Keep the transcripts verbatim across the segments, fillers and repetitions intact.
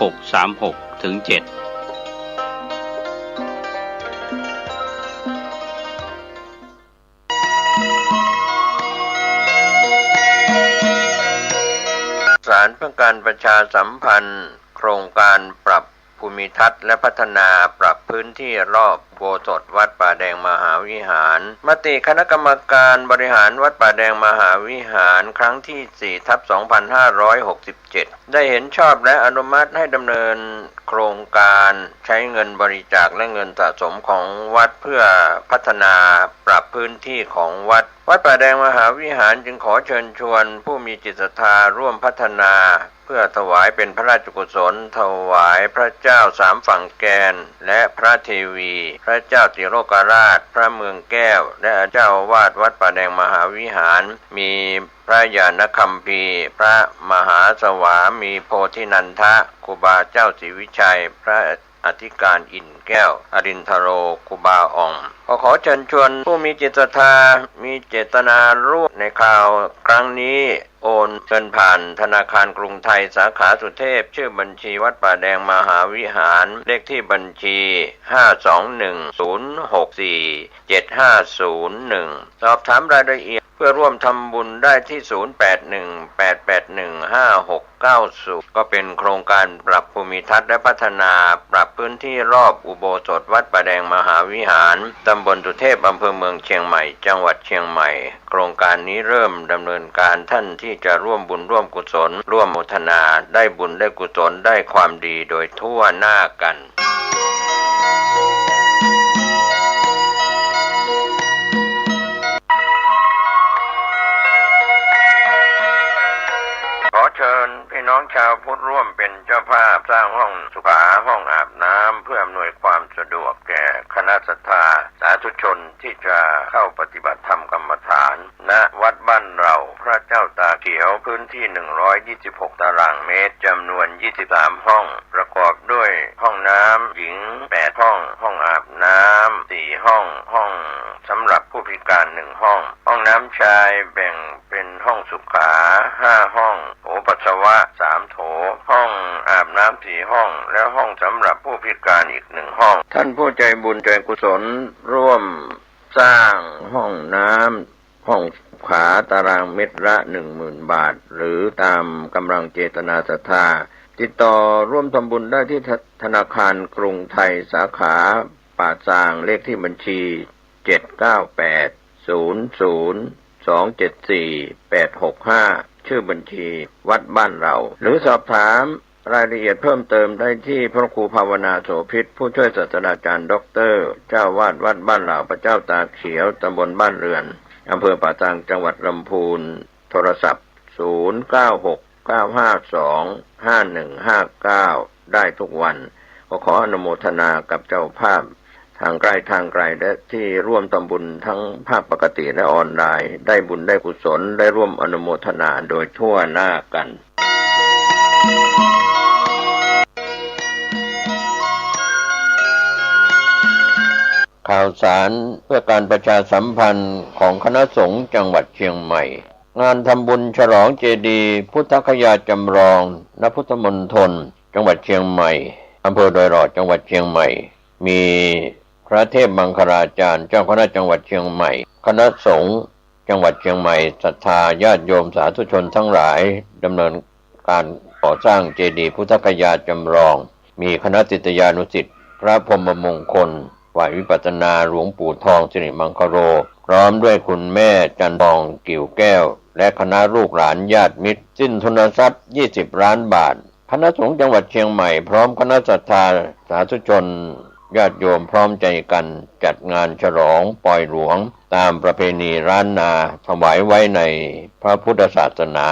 หกสามหก ถึง เจ็ด สารเพื่อการประชาสัมพันธ์โครงการปรับภูมิทัศน์และพัฒนาปรับพื้นที่รอบอุโบสถวัดป่าแดงมหาวิหาร มติคณะกรรมการบริหารวัดป่าแดงมหาวิหารครั้งที่ สี่ทับสองพันห้าร้อยหกสิบเจ็ด ได้เห็นชอบและอนุมัติให้ดำเนินโครงการใช้เงินบริจาคและเงินสะสมของวัดเพื่อพัฒนาปรับพื้นที่ของวัด วัดป่าแดงมหาวิหารจึงขอเชิญชวนผู้มีจิตศรัทธาร่วมพัฒนา เพื่อถวายเป็นพระราชกุศล ถวายพระเจ้าสามฝั่งแกน และพระเทวี พระเจ้าติโลกราช พระเมืองแก้ว และเจ้าอาวาสวัดป่าแดงมหาวิหาร มีพระญาณคัมภีร์ พระมหาสวามีโพธินันทะ ครูบาเจ้าศรีวิชัย พระอธิการอินทร์แก้ว อรินทโร ครูบาอ่อง ขอ ขอเชิญชวนผู้มีจิตศรัทธา มีเจตนาร่วมในคราวครั้งนี้ โอนเงินผ่านธนาคารกรุงไทยสาขาสุเทพ ชื่อบัญชีวัดป่าแดงมหาวิหาร เลขที่บัญชี ห้าสองหนึ่งศูนย์หกสี่เจ็ดห้าศูนย์หนึ่ง สอบถามรายละเอียดเพื่อร่วมทำบุญได้ที่ ศูนย์แปดหนึ่งแปดแปดหนึ่งห้าหกเก้าศูนย์ ก็เป็นโครงการปรับภูมิทัศน์และพัฒนาปรับพื้นที่รอบอุโบสถวัดป่าแดงมหาวิหาร ตำบลสุเทพ อำเภอเมืองเชียงใหม่ จังหวัดเชียงใหม่ โครงการนี้เริ่มดำเนินการ ท่านที่จะร่วมบุญร่วมกุศล ร่วมโมทนา ได้บุญได้กุศล ได้ความดีโดยทั่วหน้ากัน ขอเชิญพี่น้องชาวพุทธร่วมเป็นเจ้าภาพสร้างห้องสุขา ห้องอาบน้ำ เพื่ออำนวยความสะดวกแก่คณะศรัทธาสาธุชนที่จะเข้าปฏิบัติธรรมกรรมฐาน ณ วัดบ้านเรา พระเจ้าตาเขียว พื้นที่ หนึ่งร้อยยี่สิบหกตารางเมตร จำนวน ยี่สิบสามห้อง ประกอบด้วยห้องน้ำหญิง แปดห้อง ห้องอาบน้ำ สี่ห้อง ห้องสำหรับผู้พิการ หนึ่งห้อง ห้องน้ำชายแบ่งเป็นห้องสุขา ห้าห้อง โถปัสสาวะ สามโถ ห้องอาบน้ำ สี่ห้อง และห้องสำหรับผู้พิการอีก หนึ่งห้อง ท่านผู้ใจบุญใจกุศลร่วม สร้างห้องน้ำ ห้องสุขา ตารางเมตรละ หนึ่งหมื่นบาท หรือตามกำลังเจตนาศรัทธา ติดต่อร่วมทำบุญได้ที่ธ- ธนาคารกรุงไทย สาขาป่าซาง เลขที่บัญชี เจ็ดเก้าแปดศูนย์ศูนย์สองเจ็ดสี่แปดหกห้า ชื่อบัญชีวัดบ้านเรา หรือสอบถาม รายละเอียดเพิ่มเติมได้ที่พระครูภาวนาโสภิต ผู้ช่วยศาสตราจารย์ด็อกเตอร์ เจ้าอาวาสวัดบ้านเหล่า พระเจ้าตาเขียว ตำบลบ้านเรือน อำเภอป่าซาง จังหวัดลำพูน โทรศัพท์ ศูนย์เก้าหกเก้าห้าสองห้าหนึ่งห้าเก้า ได้ทุกวัน ก็ขออนุโมทนากับเจ้าภาพ ทางใกล้ทางไกล และที่ร่วมทำบุญทั้งภาคปกติและออนไลน์ ได้บุญได้กุศล ได้ร่วมอนุโมทนาโดยทั่วหน้ากัน ข่าวสารเพื่อการประชาสัมพันธ์ของคณะสงฆ์จังหวัดเชียงใหม่ งานทำบุญฉลองเจดีย์พุทธคยาจำลอง ณ พุทธมณฑล จังหวัดเชียงใหม่ อำเภอดอยหล่อ จังหวัดเชียงใหม่ มีพระเทพมังคลาจารย์ เจ้าคณะจังหวัดเชียงใหม่ คณะสงฆ์จังหวัดเชียงใหม่ ศรัทธาญาติโยมสาธุชนทั้งหลาย ดำเนินการก่อสร้างเจดีย์พุทธคยาจำลอง มีคณะศิษยานุศิษย์ พระพรหมมงคล ฝ่ายวิปัสสนา หลวงปู่ทอง สิริมังคโล พร้อมด้วยคุณแม่จันทอง กิ่วแก้ว และคณะลูกหลานญาติมิตร สิ้นทุนทรัพย์ ยี่สิบล้านบาท คณะสงฆ์จังหวัดเชียงใหม่ พร้อมคณะศรัทธาสาธุชนญาติโยม พร้อมใจกันจัดงานฉลองปอยหลวง ตามประเพณีล้านนา ถวายไว้ในพระพุทธศาสนา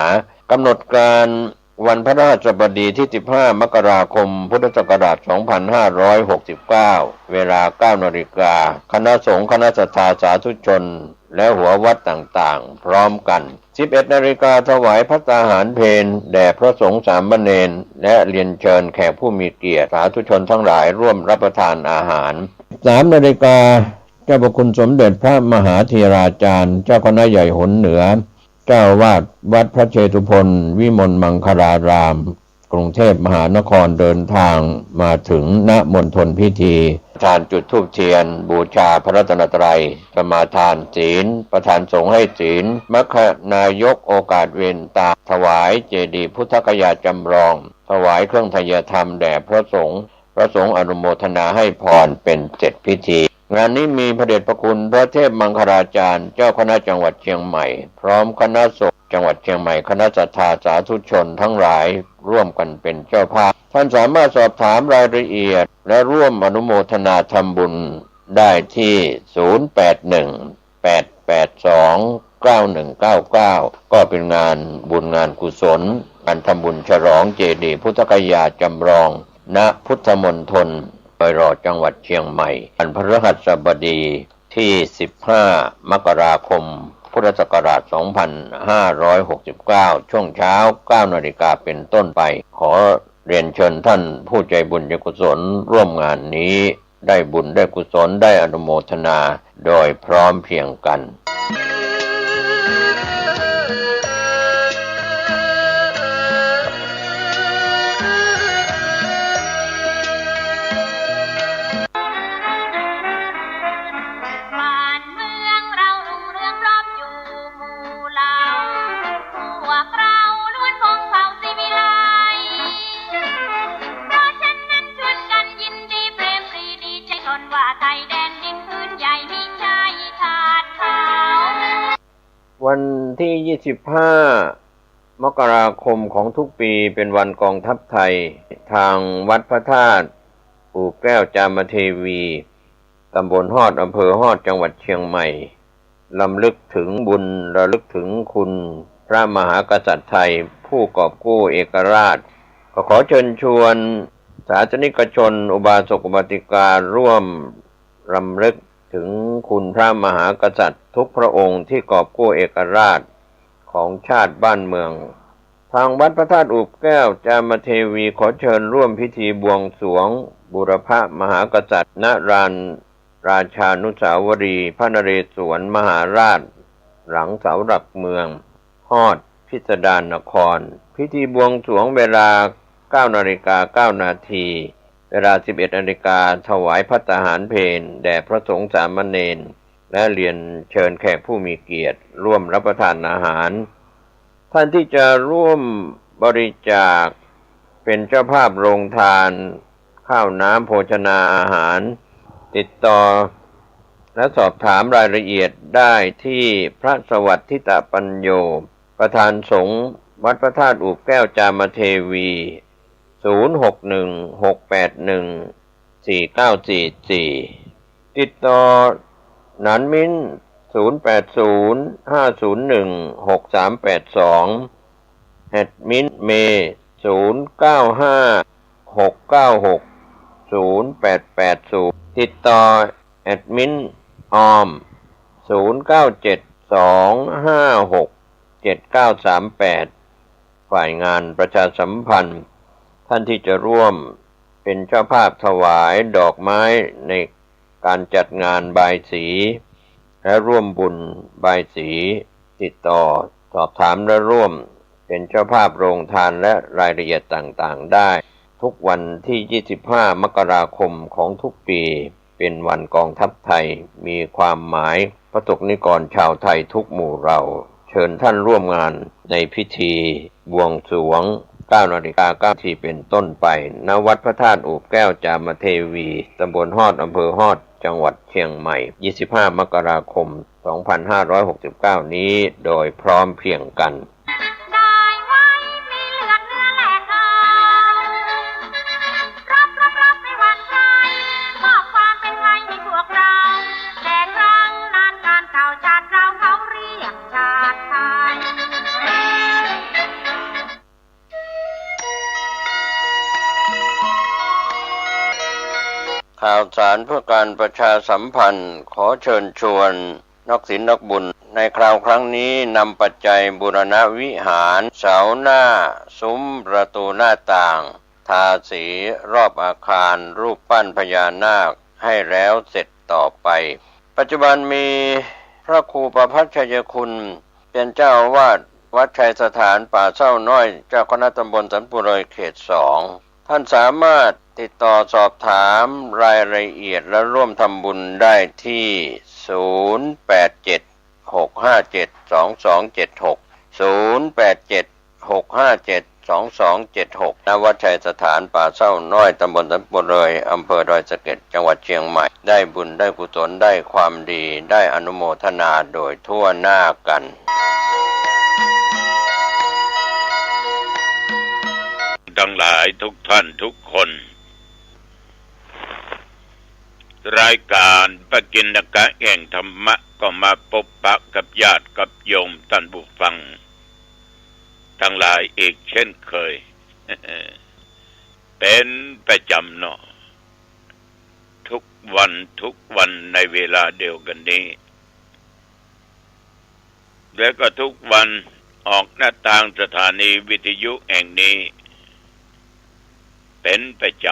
กำหนดการวันพฤหัสบดีที่ สิบห้า มกราคม พุทธศักราช สองพันห้าร้อยหกสิบเก้า เวลา เก้านาฬิกา คณะสงฆ์ คณะศรัทธาสาธุชน และหัววัดต่างๆ พร้อมกัน สิบเอ็ดนาฬิกา ถวายภัตตาหารเพลแด่พระสงฆ์สามเณร และเรียนเชิญแขกผู้มีเกียรติสาธุชนทั้งหลายร่วมรับประทานอาหาร สามนาฬิกา เจ้าพระคุณสมเด็จพระมหาเถราจารย์ เจ้าคณะใหญ่หนเหนือ เจ้าอาวาสวัดพระเชตุพนวิมลมังคลาราม กรุงเทพมหานครเดินทางมาถึงณมณฑลพิธี ประธานจุดธูปเทียนบูชาพระรัตนตรัย สมาทานศีล ประธานสงฆ์ให้ศีล มัคคนายกโอกาสเวนตา ถวายเจดีย์พุทธคยาจำลอง ถวายเครื่องไทยธรรมแด่พระสงฆ์ พระสงฆ์อนุโมทนาให้พรเป็นเสร็จพิธี งานนี้มีพระเดชพระคุณพระเทพมังคลาจารย์ เจ้าคณะจังหวัดเชียงใหม่ พร้อมคณะสงฆ์จังหวัดเชียงใหม่ คณะศรัทธาสาธุชนทั้งหลายร่วมกันเป็นเจ้าภาพ ท่านสามารถสอบถามรายละเอียดและร่วมอนุโมทนาทำบุญได้ที่ ศูนย์แปดหนึ่ง แปดแปดสอง เก้าหนึ่งเก้าเก้า ก็เป็นงานบุญงานกุศล งานทำบุญฉลองเจดีย์พุทธคยาจำลอง ณ พุทธมณฑลดอยหล่อ จังหวัดเชียงใหม่ วันพฤหัสบดีที่ สิบห้า มกราคม พุทธศักราช สองพันห้าร้อยหกสิบเก้า ช่วงเช้า เก้านาฬิกาเป็นต้นไป ขอเรียนเชิญท่านผู้ใจบุญใจกุศลร่วมงานนี้ ได้บุญได้กุศลได้อนุโมทนาโดยพร้อมเพรียงกัน บ้านเมืองเรารุ่งเรืองพร้อมอยู่หมู่เรา พวกเราล้วนพงเผ่าศรีวิไล เพราะฉะนั้นชวนกันยินดีเปรมปรีดีใจตนว่าไทยแดนดินพื้นใหญ่มิใช่ชาติเขา วันที่ ยี่สิบห้า มกราคมของทุกปีเป็นวันกองทัพไทย ทางวัดพระธาตุอู่แก้วจามเทวี ตำบลฮอด อำเภอฮอด จังหวัดเชียงใหม่ รำลึกถึงบุญ ระลึกถึงคุณพระมหากษัตริย์ไทย ผู้กอบกู้เอกราช ก็ขอเชิญชวนศาสนิกชน อุบาสกอุบาสิกา ร่วมรำลึกถึงคุณพระมหากษัตริย์ทุกพระองค์ที่กอบกู้เอกราชของชาติบ้านเมือง ทางวัดพระธาตุอู่แก้วจามเทวีขอเชิญร่วมพิธีบวงสรวงบูรพมหากษัตริย์ นรานราชานุสาวรีย์พระนเรศวรมหาราช หลังเสาหลักเมืองฮอด พิสดารนคร พิธีบวงสรวงเวลา เก้านาฬิกาเก้านาที เวลา สิบเอ็ดนาฬิกา ถวายภัตตาหารเพลแด่พระสงฆ์สามเณร และเรียนเชิญแขกผู้มีเกียรติร่วมรับประทานอาหาร ท่านที่จะร่วมบริจาคเป็นเจ้าภาพโรงทาน ข้าวน้ำโภชนาอาหาร ติดต่อและสอบถามรายละเอียดได้ที่พระสวัสดิ์ ทิตปัญโญ ประธานสงฆ์วัดพระธาตุอู่แก้วจามเทวี ศูนย์หกหนึ่ง หกแปดหนึ่ง สี่เก้าสี่สี่ ติดต่อหนานมิ้น ศูนย์แปดศูนย์ ห้าศูนย์หนึ่ง หกสามแปดสอง แอดมินเมย์ ศูนย์เก้าห้า หกเก้าหก ศูนย์แปดแปดศูนย์ ติดต่อแอดมินออม ศูนย์เก้าเจ็ด สองห้าหก เจ็ดเก้าสามแปด ฝ่ายงานประชาสัมพันธ์ ท่านที่จะร่วมเป็นเจ้าภาพถวายดอกไม้ในการจัดงานบายสี และร่วมบุญบายสี ติดต่อสอบถามและร่วมเป็นเจ้าภาพโรงทานและรายละเอียดต่างๆ ได้ ทุกวันที่ ยี่สิบห้า มกราคมของทุกปี เป็นวันกองทัพไทย มีความหมายประสบนิกรชาวไทยทุกหมู่เหล่า เชิญท่านร่วมงานในพิธีบวงสรวง เก้านาฬิกาเก้านาทีเป็นต้นไป ณ วัดพระธาตุอู่แก้วจามเทวี ตำบลฮอด อำเภอฮอด จังหวัดเชียงใหม่ ยี่สิบห้า มกราคม สองพันห้าร้อยหกสิบเก้า นี้ โดยพร้อมเพรียงกัน ได้ไว้มีเลือดเนื้อแหลกเอา รับรับรับไม่หวั่นใคร มอบความเป็นไทยให้พวกเรา แก่ครั้งนานการเก่าชาติเราเขาเรียกชาติไทย ข่าวสารเพื่อการประชาสัมพันธ์ ขอเชิญชวนนักศีลนักบุญ ในคราวครั้งนี้นำปัจจัยบูรณะวิหาร เสาหน้า ซุ้มประตูหน้าต่าง ทาสีรอบอาคารรูปปั้นพญานาคให้แล้วเสร็จต่อไป ปัจจุบันมีพระครูประภัชชัยคุณ เป็นเจ้าอาวาส วัดไชยสถานป่าเศร้าน้อย เจ้าคณะตำบลสันปุเลยเขตสอง ท่านสามารถติดต่อสอบถามรายละเอียดและร่วมทำบุญได้ที่ ศูนย์แปดเจ็ด หกห้าเจ็ด สองสองเจ็ดหก ศูนย์แปดเจ็ด หกห้าเจ็ด สองสองเจ็ดหก ณ วัดไชยสถานป่าเศร้าน้อย ตำบลสันปุเลย อำเภอดอยสะเก็ด จังหวัดเชียงใหม่ ได้บุญได้กุศลได้ความดี ได้อนุโมทนาโดยทั่วหน้ากัน ทั้งหลายทุกท่านทุกคน รายการปกิณกะแห่งธรรมะ ก็มาปะปะกับญาติกับโยมท่านผู้ฟัง ทั้งหลายอีกเช่นเคย เป็นประจำเนาะ ทุกวันทุกวันในเวลาเดียวกันนี้ และก็ทุกวันออกหน้าทางสถานีวิทยุแห่งนี้ เป็นประจ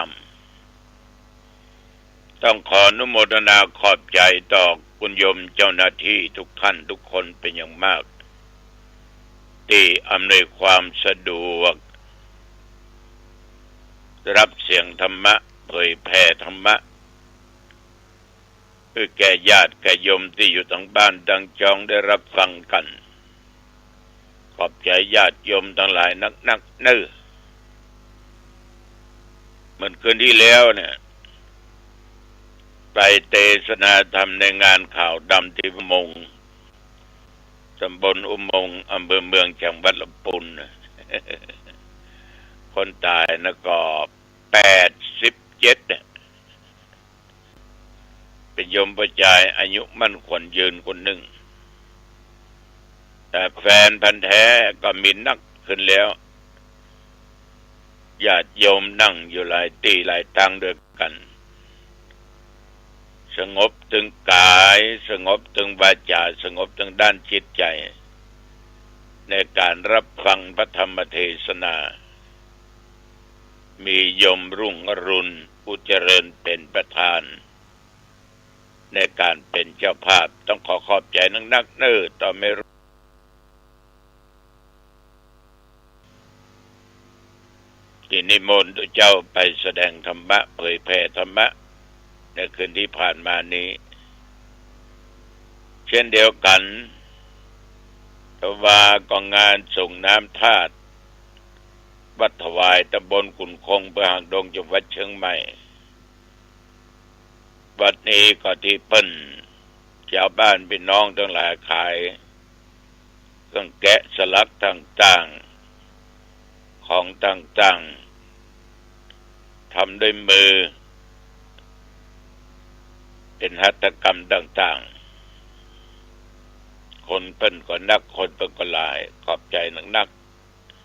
ำ ต้องขออนุโมทนาขอบใจต่อคุณโยมเจ้าหน้าที่ทุกท่านทุกคนเป็นอย่างมาก ที่อำนวยความสะดวก รับเสียงธรรมะ เผยแผ่ธรรมะ เพื่อแก่ญาติแก่โยมที่อยู่ทางบ้านทางจองได้รับฟังกัน ขอบใจญาติโยมทั้งหลายนักๆ เน่อ เหมือนคืนที่แล้วเนี่ย ไปเตสนาธรรมในงานขาวดำที่อุโมงค์ ตำบลอุโมงค์ อำเภอเมือง จังหวัดลำพูนน่ะ คนต๋ายนะก็ แปดสิบเจ็ด เนี่ย เป็นโยมป้อจายอายุมั่นขวัญยืนคนนึ่ง แต่แฟนพันธุ์แท้ก็มีนักขึ้นแล้ว ญาติโยมนั่งอยู่หลายตี้หลายตังด้วยกัน สงบตึงก๋าย สงบตึงวาจ๋า สงบตึงด้านจิตใจ๋ ในก๋านรับฟังพระธรรมเตสนา มีโยมรุ่งอรุณ ผู้เจริญเป็นประธาน ในก๋านเป๋นเจ้าภาพ ต้องขอขอบใจ๋นักๆ เน่อ ต่อแม่ ที่นิมนต์เจ้าไปแสดงธรรมะ เผยแผ่ธรรมะ ในคืนที่ผ่านมานี้ เช่นเดียวกั๋น ตะวาก็งานส่งน้ำธาตุ วัดถวายตำบลขุนคง อำเภอหางดง จังหวัดเชียงใหม่ วัดนี้ก็ตี้เปิ้น จาวบ้านปี้น้องตังหลายขาย เครื่องแกะสลักต่างๆ ของต่างๆ ทำด้วยมือ เป๋นหัตถกรรมต่างๆ คนเปิ้นก็นัก คนเปิ้นก็หลาย ขอบใจ๋นัก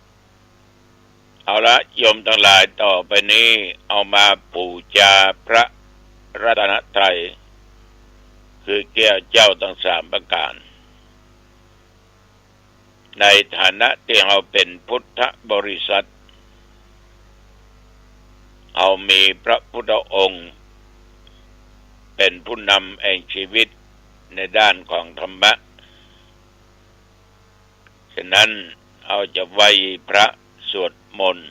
ๆ เอาละ โยมตังหลาย ต่อไปนี้เอามาปู๋จาพระรัตนตรัย คือแก้วเจ้าตังสามประก๋าน ในฐานะตี้เฮาเป๋นพุทธบริษัท เฮามีพระพุทธองค์ เป๋นผู้นำแห่งชีวิตในด้านของธรรมะ ฉะนั้นเฮาจะไหว้พระสวดมนต์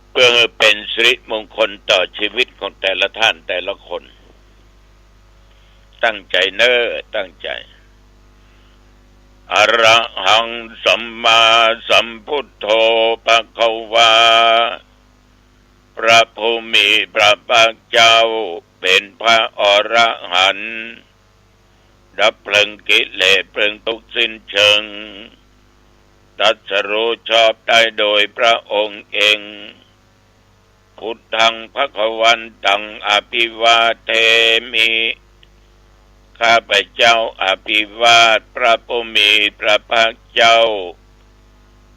เพื่อหื้อเป๋นสิริมงคลต่อชีวิตของแต่ละท่านแต่ละคน ตั้งใจ๋เน่อ ตั้งใจ๋ อะระหังสัมมาสัมพุทโธภะคะวา พระผู้มีพระภาคเจ้าเป๋นพระอรหันต์ ดับเพลิงกิเลสเพลิงทุกข์สิ้นเชิง ตรัสรู้ชอบได้โดยพระองค์เอง พุทธังภะคะวันตังอภิวาเทมิ ข้าพเจ้าอภิวาทพระผู้มีพระภาคเจ้า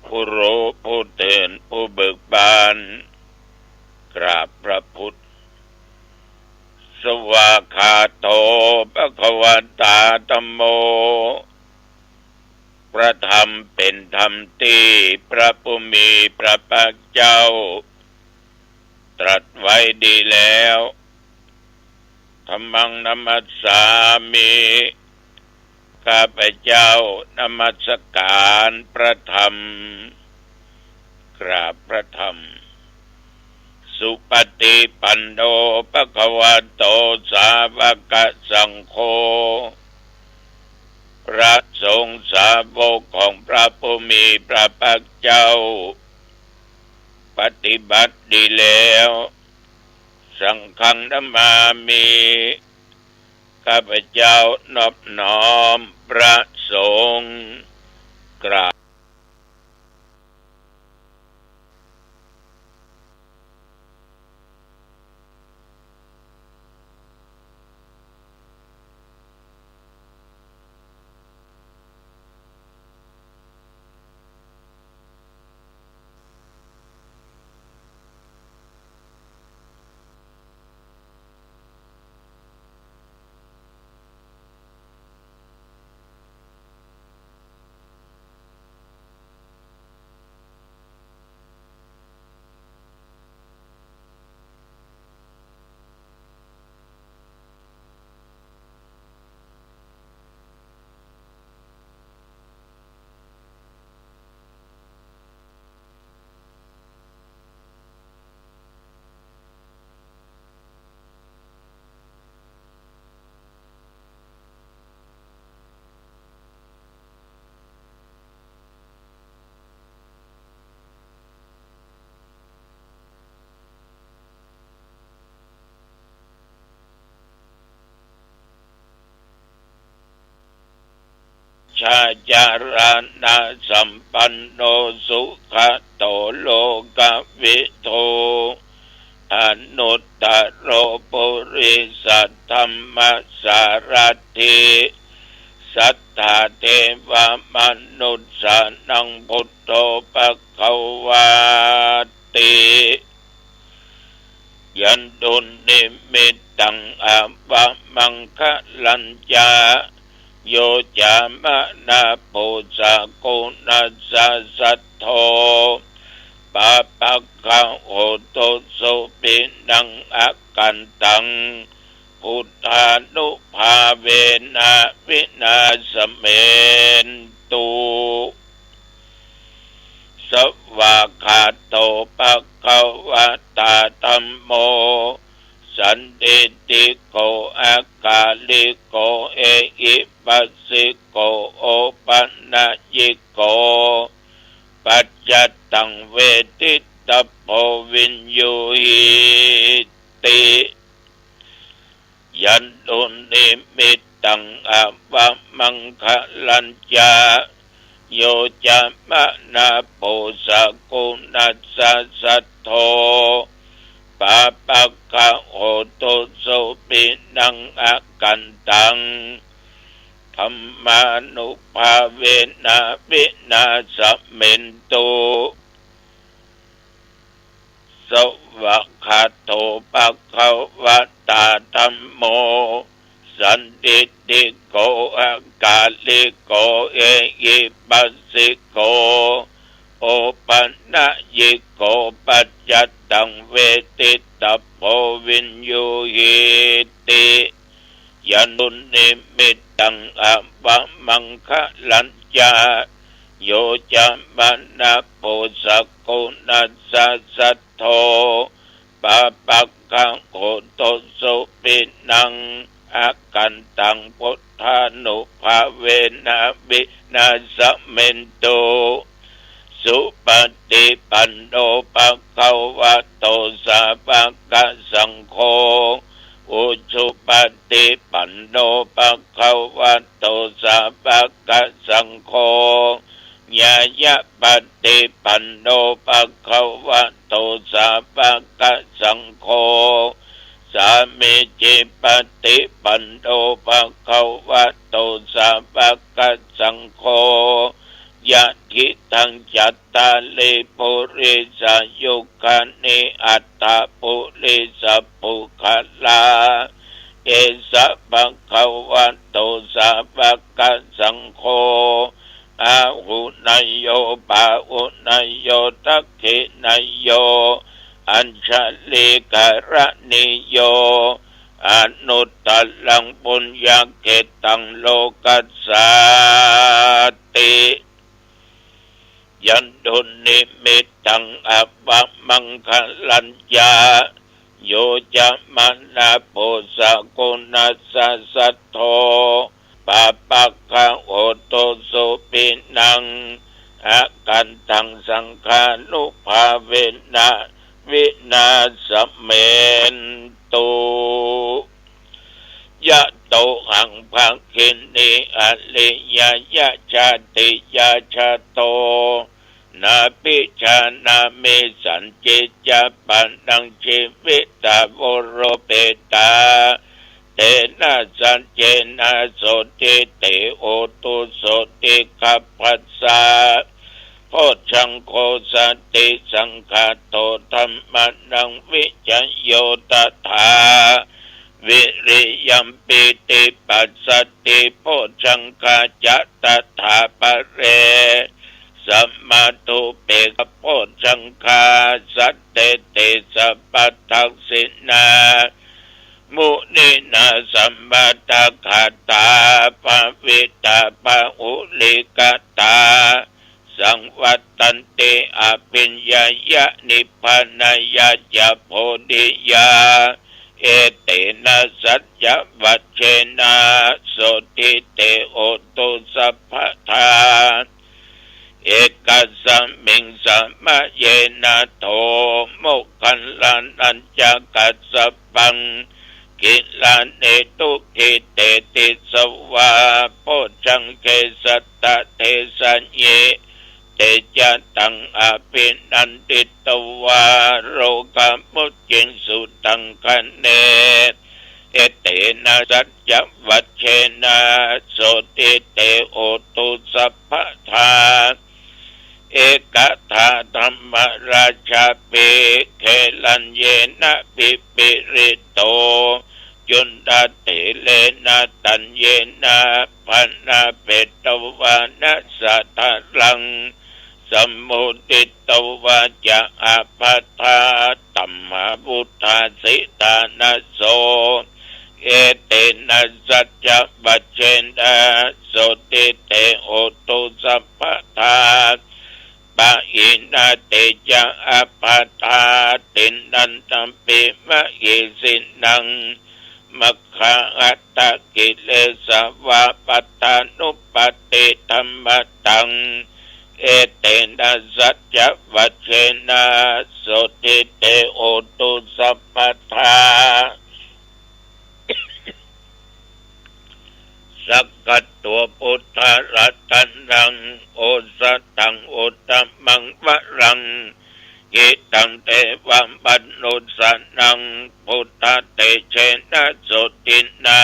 ผู้รู้ผู้ตื่นผู้เบิกบาน กราบพระพุทธ สวากขาโตภะคะวะตาธัมโม พระธรรมเป๋นธรรมตี้พระผู้มีพระภาคเจ้าตรัสไว้ดีแล้ว ธัมมังนะมัสสามิ ข้าพเจ้านมัสการพระธรรม กราบพระธรรม สุปฏิปันโน ภะคะวะโต สาวกสังโฆ พระสงฆ์สาวกของพระผู้มีพระภาคเจ้า ปฏิบัติดีแล้ว สังฆังนะมามิ ข้าพเจ้านอบน้อมพระสงฆ์ กราบชาจารณะสัมปันโน สุขะโต โลกะวิทู อนุตตโร ปุริสะธัมมะสารัตถิ สัตถาเทวะมนุสสานัง พุทโธ ภะคะวาติ ยันตุนิมิตตัง อาวะมังคะลัญจะ โย จามะนะ ปูชากุณัสสะ สัทโธ ปาปะกะโหตุ สุปิณัง อกันตัง พุทธานุภาเวนะ วินาสเมนตุ สวากขาโต ภะคะวะตา ธัมโม สันทิฏฐิโก อะกาลิโก เอหิปัสสิโก โอปะนะยิโก ปัจจัตตัง เวทิตะโพ วิญญูหิติ ยันตุนิมิตตัง อาวะมังคะลัญจะ โย จามะนะ ปูชากุณัสสะ สัทโธ ปาปะกะโหตุ สุปิณัง อกันตัง ธัมมานุภาเวนะ วินาสเมนตุ สวากขาโต ภะคะวะตา ธัมโม สันทิฏฐิโก อะกาลิโก เอหิปัสสิโก โอปะนะยิโก ปัจจัตตัง เวทิตะโพ วิญญูหิติ ยันตุนิมิตตัง อาวะมังคะลัญจะ โย จามะนะ ปูชากุณัสสะ สัทโธ ปาปะกะโหตุ สุปิณัง อกันตัง พุทธานุภาเวนะ วินาสเมนตุ สุปฏิปันโน ภะคะวะโต สาวะกะสังโฆ อุจุปฏิปันโน ภะคะวะโต สาวะกะสังโฆ ญาญาปฏิปันโน ภะคะวะโต สาวะกะสังโฆ สามีจิปฏิปันโน ภะคะวะโต สาวะกะสังโฆ ยะถิตัง จัตตาริ ปุริสายุคานิ อัตถะ ปุริสปุคคลา เอสะ ภะคะวะโต สาวะกะสังโฆ อาหุเนยโย ปาหุเนยโย ทักขิเนยโย อัญชลีกรณีโย อนุตตรังปุญญาเขตตังโลกัสสาติ ยันตุนิมิตตังอัปปะมังคะลัญจะ โยจะมะนะโพสะกุณัสสะสัทโธ ปะปะคะโหตุสุขินัง อะคันตังสังฆานุภาเวนะ วินาสเมนตุ ยะโตหังภักขินี อริยะยะจาติยาจาโต นาภิจานามิสัญญิจจะปะนัง จีวิตาโวโรเปตา เตนะสัจเจนะ โสตถิเต โหตุโสตถิคัพพะสสะ โพชฌังโฆ สันติสังคาโต ธัมมานัง วิจโย ตถา วิริยัม ปีติปัสสัทธิ โพชฌังคาจะ ตถาปะเร สมาธุเปกขะ โพชฌังคา สัตเตติ สัพพะทักขิณา มุนินา สมะตะกะตา ภะวิตา พะหุลิกะตา สังวัตตันติ อภิญญายะ นิพพานายะจะ โพธิยา เอเตนะสัจจะวัจเจนะ โสตถิเต โหตุสัพพะทา เอกัสสะมิงสะมะเยนะ โถ โมคคัลลานะจะ กัสสะปัง กิลาเน ทุกขิเตติสวา โพชฌังเก สัตตะเทสะเย เตจะตัง อภินันทิตวา โรกามุจจิงสุตังคะเน เอเตนะสัจจะวัจเจนะ โสตถิเต โหตุสัพพะทา เอกะทาธัมมะราชาปิ เกลัญเยนะ ปิปิริโต จุณฑะเถเรนะ ตัญเยนะ พะนะเปตวานะ สะทะลัง สะมุติตวาจะ อะปะทา ตัมหาวุฏฐาสิตานะโส เอเตนะสัจจะวัจเจนะ โสตถิเต โหตุสัพพะทา ปะหินา เตจะ อะปะทา ติณันทะปิ มะหิสินัง มะ ขะหัตถะกิเลสวา ปัตตานุปัตติธัมมะตัง เอเตนะสัจจะวัจเจนะ โสตถิเต โหตุสัพพะทา สักขะโต พุทธะรัตะนัง โอสะถัง อุตตะมัง วะรัง หิตัง เตวะมะนุสสานัง พุทธะเตเจนะ โสตถินา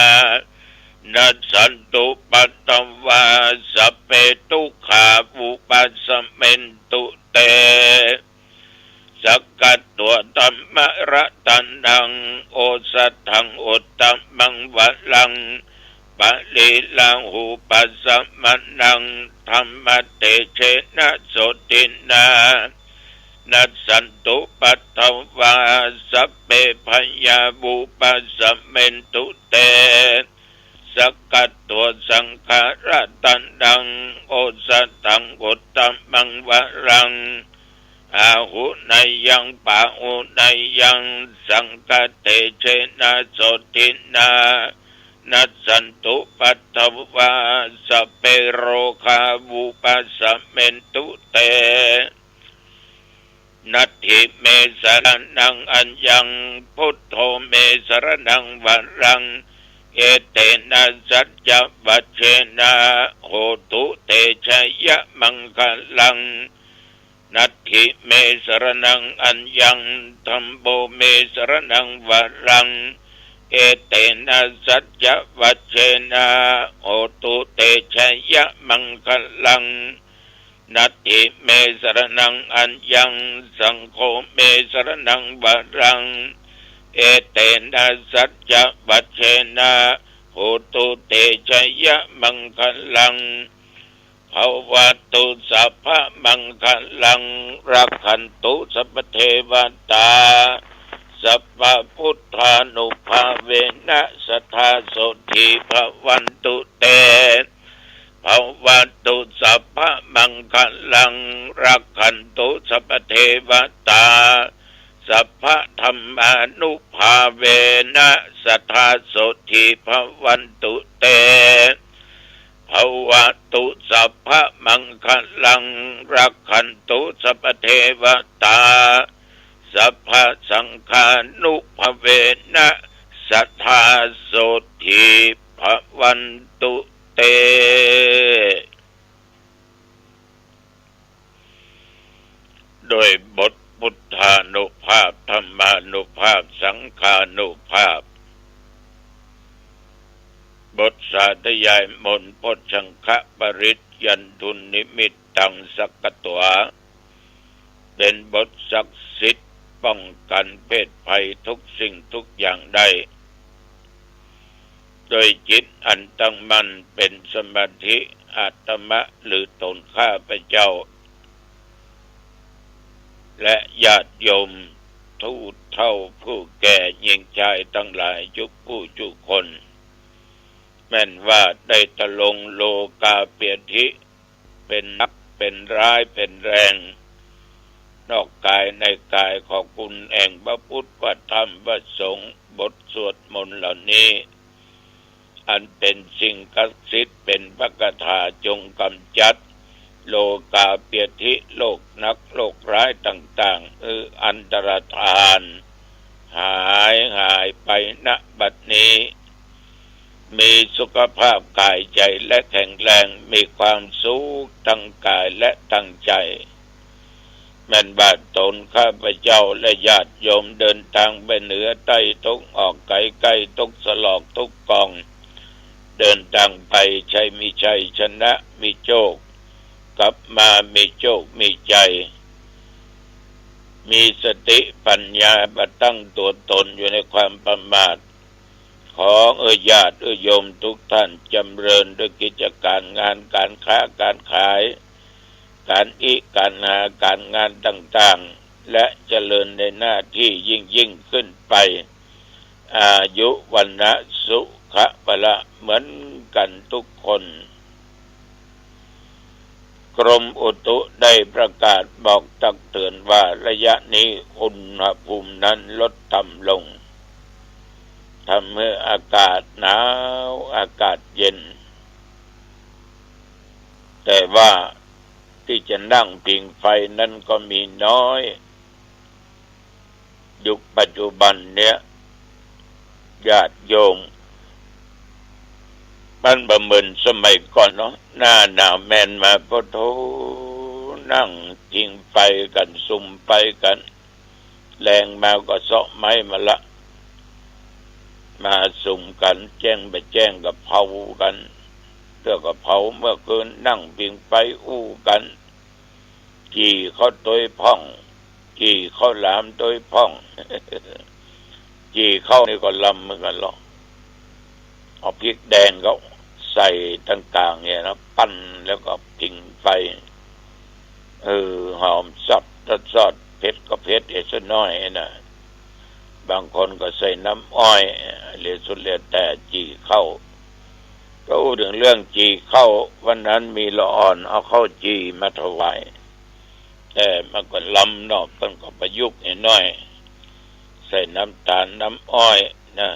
นัสสันตุ ปัตตะวา สัพเพ ทุกขา วุปัสสะเมนตุ เต สักขะโต ธัมมะรัตะนัง โอสะถัง อุตตะมัง วะรัง ปะลีลาหูปัสสะมะนัง ธัมมะเตเจนะ โสตถินา นัสสันตุ ปัตตะวา สัพเพ พะยา วุปัสสะเมนตุ เต สักขะโต สังฆะรัตะนัง โอสะถัง อุตตะมัง วะรัง อาหุเนยัง ปะหุเนยัง สังฆะเตเจนะ โสตถินา นัสสันตุ ปัตตะวา สัพเพ โรคา วุปัสสะเมนตุ เต นัตถิเม สะระณัง อัญญัง พุทโธ เม สะระณัง วะรัง เอเตนะ สัจจะวัจเจนะ โหตุ เต ชะยะมังคะลัง นัตถิเม สะระณัง อัญญัง ธัมโม เม สะระณัง วะรัง เอเตนะ สัจจะวัจเจนะ โหตุ เต ชะยะมังคะลัง นัตถิเม สะระณัง อัญญัง ธัมโม เม สะระณัง วะรัง เอเตนะ สัจจะวัจเจนะ โหตุ เต ชะยะมังคะลัง ภะวะตุ สัพพะมังคะลัง รักขันตุ สัพพะเทวะตา สัพพะพุทธานุภาเวนะ สัทธาโสตถีภะวันตุเต ภะวะตุสัพพะมังคะลัง รักขันตุสัพพะเทวะตา สัพพะธัมมานุภาเวนะ สัทธาโสตถีภะวันตุเต ภะวะตุสัพพะมังคะลัง รักขันตุสัพพะเทวะตา สัพพะสังฆานุภาเวนะ สัทธาโสตถีภะวันตุเต โดยบทพุทธานุภาพ ธัมมานุภาพ สังฆานุภาพ บทสาธยายมนต์ โพชฌังคปริตร ยันตุนนิมิตตัง สักขะตวา เป็นบทศักดิ์สิทธิ์ป้องกันเพศภัยทุกสิ่งทุกอย่างได้ โดยจิตอันตั้งมั่นเป็นสมาธิ อาตมะหรือตนข้าพเจ้า และญาติโยมผู้เฒ่าผู้แก่หญิงชายตังหลายจุผู้จุคน แม่นว่าได้ทรงโลกาเปียธิ เป็นหนักเป็นร้ายเป็นแรง นอกกายในกาย ขอบคุณแห่งพระพุทธ พระธรรม พระสงฆ์ บทสวดมนต์เหล่านี้ อันเป็นสิ่งศักดิ์สิทธิ์ เป็นพระคาถาจงกำจัดโลกาเปียธิ โรคหนักโรคร้ายต่างๆ คืออันตรธาน หาย หายไป ณ บัดนี้ มีสุขภาพกายใจและแข็งแรง มีความสุขทั้งกายและทั้งใจ แม่นว่าตนข้าพเจ้าและญาติโยมเดินทางไปเหนือใต้ทุกออกไกลใกล้ทุกศรอกทุกกอง เดินทางไปชัยมีชัยชนะมีโชค กลับมามีโชคมีชัย มีสติปัญญาบ่ตั้งตัวตนอยู่ในความประมาท ขอเอ่ยญาติเอ่ยโยมทุกท่านจำเริญด้วยกิจการงาน การค้าการขาย การอิการหาการงานต่างๆ และเจริญในหน้าที่ยิ่งๆ ขึ้นไป อายุวรรณะสุขะพละเหมือนกันทุกคน กรมอุตุได้ประกาศบอกตักเตือนว่าระยะนี้อุณหภูมินั้นลดต่ำลง ทำให้อากาศหนาว อากาศเย็น แต่ว่าที่จะนั่งผิงไฟนั้นก็มีน้อย ยุคปัจจุบันเนี้ย ญาติโยม มันบ่เหมือนสมัยก่อนเนาะ หน้าหนาวแม่นมา โอ้โธ่ นั่งผิงไฟกั๋น สุมไฟกั๋น แลงมาก็เซาะไม้มาละ มาสุมกั๋น แจ้งบ่แจ้งก็เผากั๋น เตื้อก็เผาเมื่อคืน นั่งผิงไฟอู้กั๋น จี่ข้าวตวยพ่อง จี่ข้าวหลามตวยพ่อง จี่ข้าวนี่ก็ลำเหมือนกั๋นลอ เอาพริกแดงก็ใส่ตรงก๋างเนี่ยนะ ปั้นแล้วก็ผิงไฟ เออ หอมสับ รสชาติเผ็ดก็เผ็ดเอสักหน้อยนะ บางคนก็ใส่น้ำอ้อย แล้วสุดแล้วแต่จี่ข้าว ก็อู้เถิงเรื่องจี่ข้าว วันนั้นมีละอ่อนเอาข้าวจี่มาถวาย แต่มันก็ลำเนาะ เปิ้นก็ประยุกต์หน้อย ใส่น้ำตาลน้ำอ้อยนะ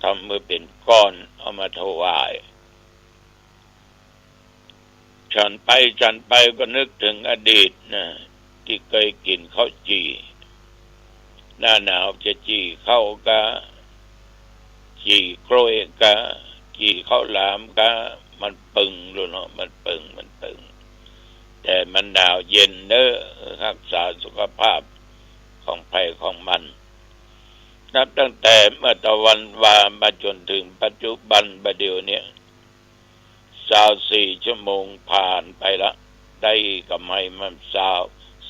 ทำมาเป๋นก้อนเอามาถวาย ฉันไปฉันไปก็นึกเถิงอดีตนะ ตี้เกยกิ๋นข้าวจี่ หน้าหนาวจะจี่ข้าวกา จี่กล้วยกา จี่ข้าวหลามกา มันปึงลูกเนาะ มันปึง มันปึง แต่มันหนาวเย็นเน้อ ฮักษาสุขภาพของใผของมัน นับตั้งแต่เมื่อตะวันวามาจ๋นเถิงปัจจุบันบ่าเดี่ยวเนี้ย ซาวสี่ชั่วโมงผ่านไปละ ได้กำไรมาซาว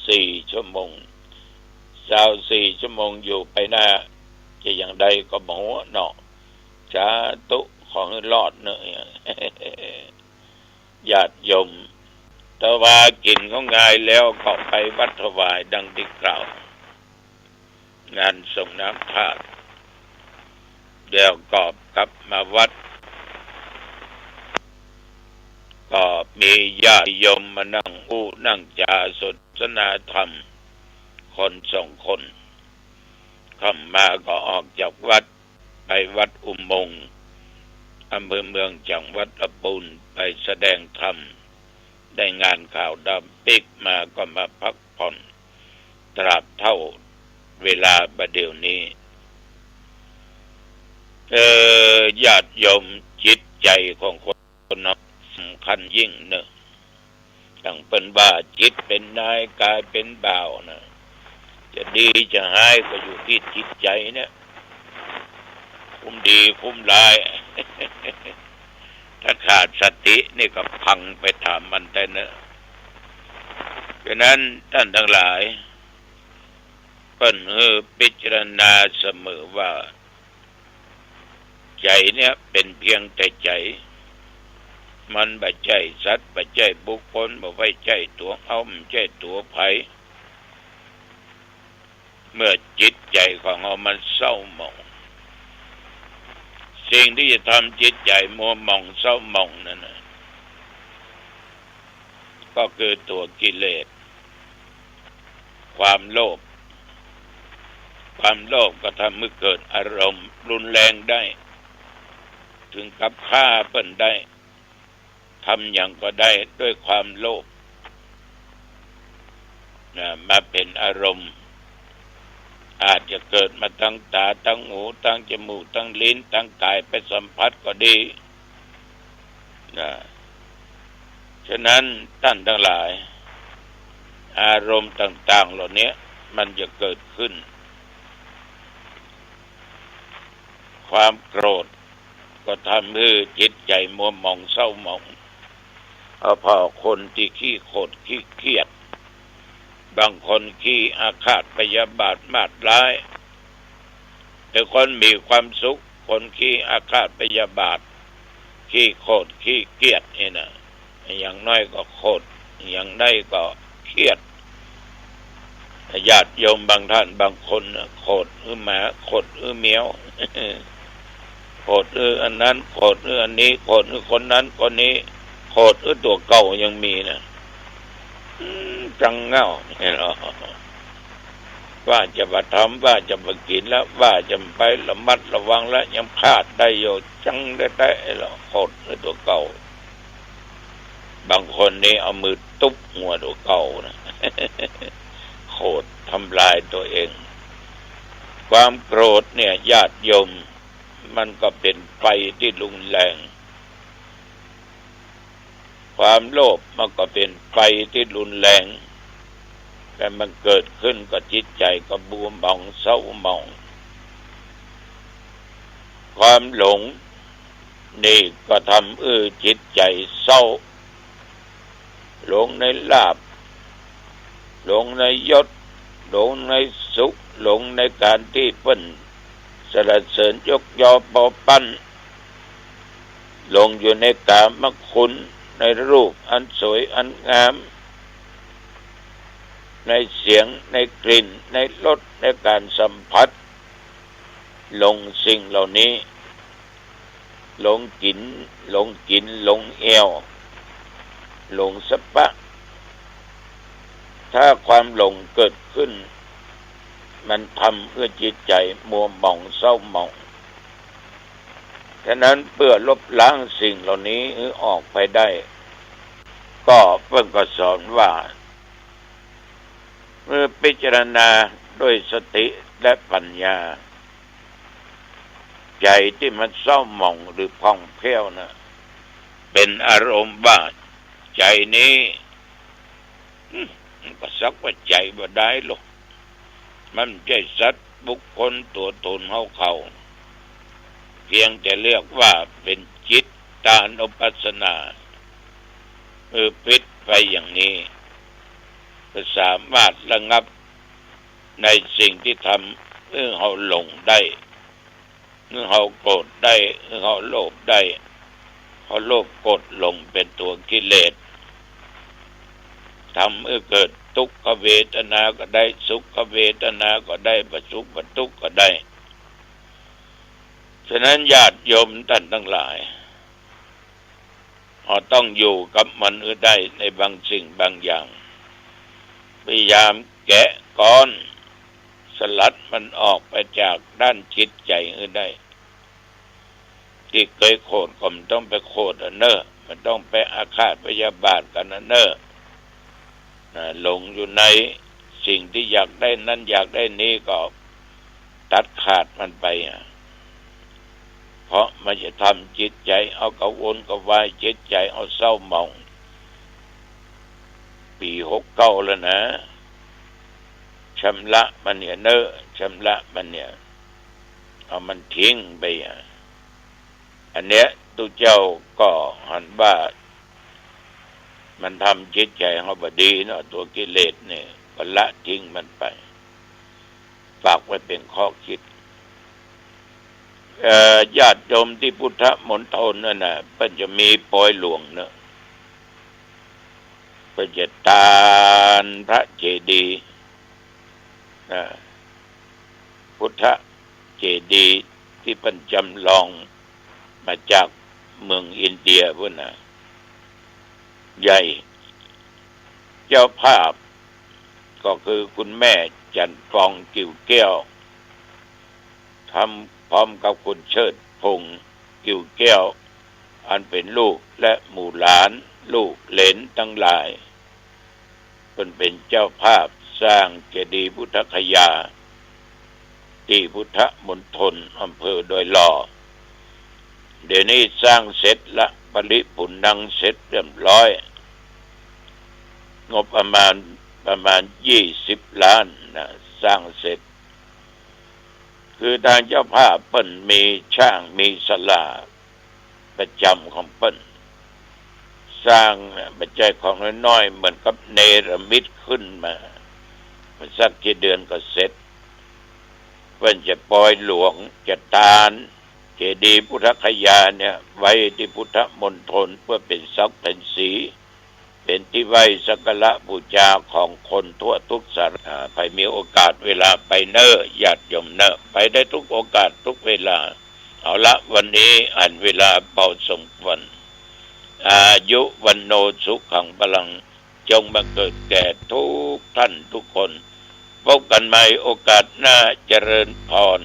สี่ชั่วโมง ซาวสี่ชั่วโมงอยู่ไปหน้า จะอย่างใดก็บ่ฮู้เนาะ สาธุ ขอหื้อรอดเน้อ ญาติโยม แต่ว่ากิ๋นข้าวงายแล้วก็ไปวัดถวายดังตี้กล่าว งานสรงน้ำธาตุ แล้วก็กลับมาวัด ก็มีญาติโยมมานั่งอู้นั่งจ๋าสนทนาธรรม คนสองคน ค่ำมาก็ออกจากวัด ไปวัดอุโมงค์ อำเภอเมือง จังหวัดลำพูน ไปแสดงธรรม ได้งานข่าวดำปิ๊กมาก็มาพักผ่อน ตราบเท่าเวลาบ่าเดี่ยวนี้ เออ ญาติโยม จิตใจ๋ของคนเนาะ สำคัญยิ่งเนาะ ดังเปิ้นว่าจิตเป๋นนายกายเป๋นบ่าวนะ จะดีจะฮ้ายก็อยู่ตี้จิตใจ๋เนี่ย คุ้มดีคุ้มร้าย ถ้าขาดสตินี่ก็พังไปต๋ามมันแต๊เนาะ ฉะนั้นต้านตังหลาย เปิ้นหื้อพิจารณาเสมอว่า ใจ๋เนี่ยเป๋นเปียงแต่ใจ๋ มันบ่ใจ้สัตว์ บ่ใจ้บุคคล บ่ไว้ใจ้ตั๋วเฮา บ่ใจ้ตั๋วใผ เมื่อจิตใจ๋ของเฮามันเศร้าหมอง สิ่งตี้จะทำจิตใจ๋มัวหมองเศร้าหมองนั้นน่ะ ก็คือตั๋วกิเลส ความโลภ ความโลภก็ทำหื้อเกิดอารมณ์รุนแรงได้ เถิงกับฆ่าเปิ้นได้ ทำหยังก็ได้ด้วยความโลภ นะ มาเป๋นอารมณ์ อาจจะเกิดมาตางต๋า ตางหู ตางจมูก ตางลิ้น ตางก๋ายไปสัมผัสก็ดี นะ ฉะนั้นต้านตังหลาย อารมณ์ต่างๆ เหล่านี้มันจะเกิดขึ้น ความโกรธก็ทำหื้อจิตใจ๋มัวหมองเศร้าหมอง เอาผ่อคนตี้ขี้โขดขี้เคียด บางคนขี้อาฆาตพยาบาทมาดร้าย แต่คนมีความสุข คนขี้อาฆาตพยาบาท ขี้โขดขี้เคียดนี่นะ อย่างน้อยก็โขด อย่างน้อยก็เคียด ญาติโยมบางท่านบางคนน่ะ โขดหื้อหมา โขดหื้อแมว โขดหื้ออันนั้น โขดหื้ออันนี้ โขดหื้อคนนั้นคนนี้ โขดหื้อตั๋วเก่ายังมีนะ อืม จังเง่า เห็นบ่ ว่าจะบ่ทำ ว่าจะบ่กิ๋นแล้ว ว่าจะบ่ไประมัดระวังแล้ว ยังพลาดได้อยู่ จังแต๊ๆ แล้ว โขดหื้อตั๋วเก่า บางคนนี่เอามือตุ๊บหัวตั๋วเก่านะ โขดทำลายตั๋วเอง ความโกรธเนี่ย ญาติโยม มันก็เป๋นไฟตี้รุนแรง ความโลภมันก็เป๋นไฟตี้รุนแรง แต่มันเกิดขึ้นกับจิตใจ๋ก็มัวหมองเศร้าหมอง ความหลงนี่ก็ทำหื้อจิตใจ๋เศร้า หลงในลาภ หลงในยศ หลงในสุข หลงในก๋านตี้เปิ้นสรรเสริญยกยอปอปั้น หลงอยู่ในกามคุณ ในรูปอันสวยอันงาม ในเสียง ในกลิ่น ในรส ในก๋านสัมผัส หลงสิ่งเหล่านี้ หลงกิ๋น หลงกิ๋น หลงแอ่ว หลงสะปะ ถ้าความหลงเกิดขึ้น มันทำหื้อจิตใจ๋มัวหมองเศร้าหมอง ฉะนั้นเปื้อลบล้างสิ่งเหล่านี้หื้อออกไปได้ ก็เปิ้นก็สอนว่า เมื่อพิจารณาด้วยสติและปัญญา ใจ๋ตี้มันเศร้าหมองหรือผ่องแผ้วนะ เป๋นอารมณ์ว่าใจ๋นี้ อืม มันก็สักว่าใจ๋บ่ดายโลก มันบ่ใจ้สัตว์บุคคลตั๋วต๋นเฮาเขา เพียงแต่เรียกว่าเป๋นจิตตานุปัสสนา เออ ปิดไปอย่างนี้ ก็สามารถระงับในสิ่งตี้ทำหื้อเฮาหลงได้ หื้อเฮาโกรธได้ หื้อเฮาโลภได้ เพราะโลภโกรธหลงเป๋นตั๋วกิเลส ทำหื้อเกิด ทุกขเวทนาก็ได้ สุขเวทนาก็ได้ บ่สุขบ่ตุ๊กข์ก็ได้ ฉะนั้นญาติโยมต้านตังหลาย เฮาต้องอยู่กับมันหื้อได้ในบางสิ่งบางอย่าง พยายามแกะก๊อนสลัดมันออกไปจากด้านจิตใจ๋หื้อได้ ตี้เกยโขดก็บ่ต้องไปโขดอะเน่อ บ่ต้องไปอาฆาตพยาบาทกั๋นอะเน่อ นะ หลงอยู่ในสิ่งตี้อยากได้นั้นอยากได้นี้ก็ตัดขาดมันไปอะ เพราะมันจะทำจิตใจ๋เฮากระวนกระวาย จิตใจ๋เฮาเศร้าหมอง ปี๋หกเก้าแล้วนะ ชำระมันเหียเน่อ ชำระมันเหีย เอามันทิ้งไปอะ อันเนี้ยตุ๊เจ้าก็หันว่ามันทำจิตใจ๋เฮาบ่ดีเนาะ ตั๋วกิเลสเนี่ย ก็ละทิ้งมันไป ฝากไว้เป๋นข้อคิด เอ่อ ญาติโยมตี้พุทธมณฑลนั่นน่ะ เปิ้นจะมีปอยหลวงเนาะ เปิ้นจะตานพระเจดีย์ นะ พุทธเจดีย์ตี้เปิ้นจำลองมาจากเมืองอินเดียปู้นน่ะ ใหญ่ เจ้าภาพก็คือคุณแม่จันทร์ฟองกิ่วแก้ว ทำพร้อมกับคุณเชิดพงษ์กิ่วแก้ว อันเป๋นลูกและหมู่หลาน ลูกเหลนตังหลาย เปิ้นเป๋นเจ้าภาพสร้างเจดีย์พุทธคยา ตี้พุทธมณฑลอำเภอดอยหล่อ เดี๋ยวนี้สร้างเสร็จละ ปริภูณังเสร็จเรียบร้อย งบประมาณ ประมาณยี่สิบล้านนะ สร้างเสร็จ คือตางเจ้าภาพเปิ้นมีช้างมีศาลาประจำของเปิ้น สร้างเนี่ยบ่ใจ้ของน้อยๆ เหมือนกับเนรมิตขึ้นมา บ่สักกี่เดือนก็เสร็จ เปิ้นจะปอยหลวง จะตานเจดีย์พุทธคยาเนี่ยไว้ตี้พุทธมณฑล เปื้อเป๋นศักดิ์เป๋นศรี เป๋นตี้ไหว้สักการะบูชาของคนทั่วทุกสาร อ่า ใผมีโอกาสเวลาไปเน่อ ญาติโยมเน่อ ไปได้ทุกโอกาสทุกเวลา เอาละ วันนี้อั้นเวลาพอสมควร อายุ วัณโณ สุขัง พลัง จงบังเกิดแก่ทุกท่านทุกคน พบกันใหม่โอกาสหน้า เจริญพร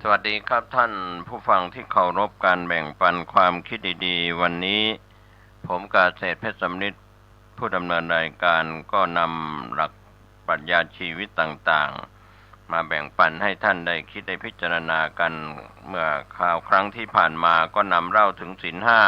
สวัสดีครับท่านผู้ฟังที่เคารพ การแบ่งปันความคิดดีๆ วันนี้ ผมกาเศรษฐ เพชรสำริด ผู้ดำเนินรายการ ก็นำหลักปรัชญาชีวิตต่างๆ มาแบ่งปันให้ท่านได้คิดได้พิจารณากัน เมื่อคราวครั้งที่ผ่านมาก็นำเล่าถึงศีลห้า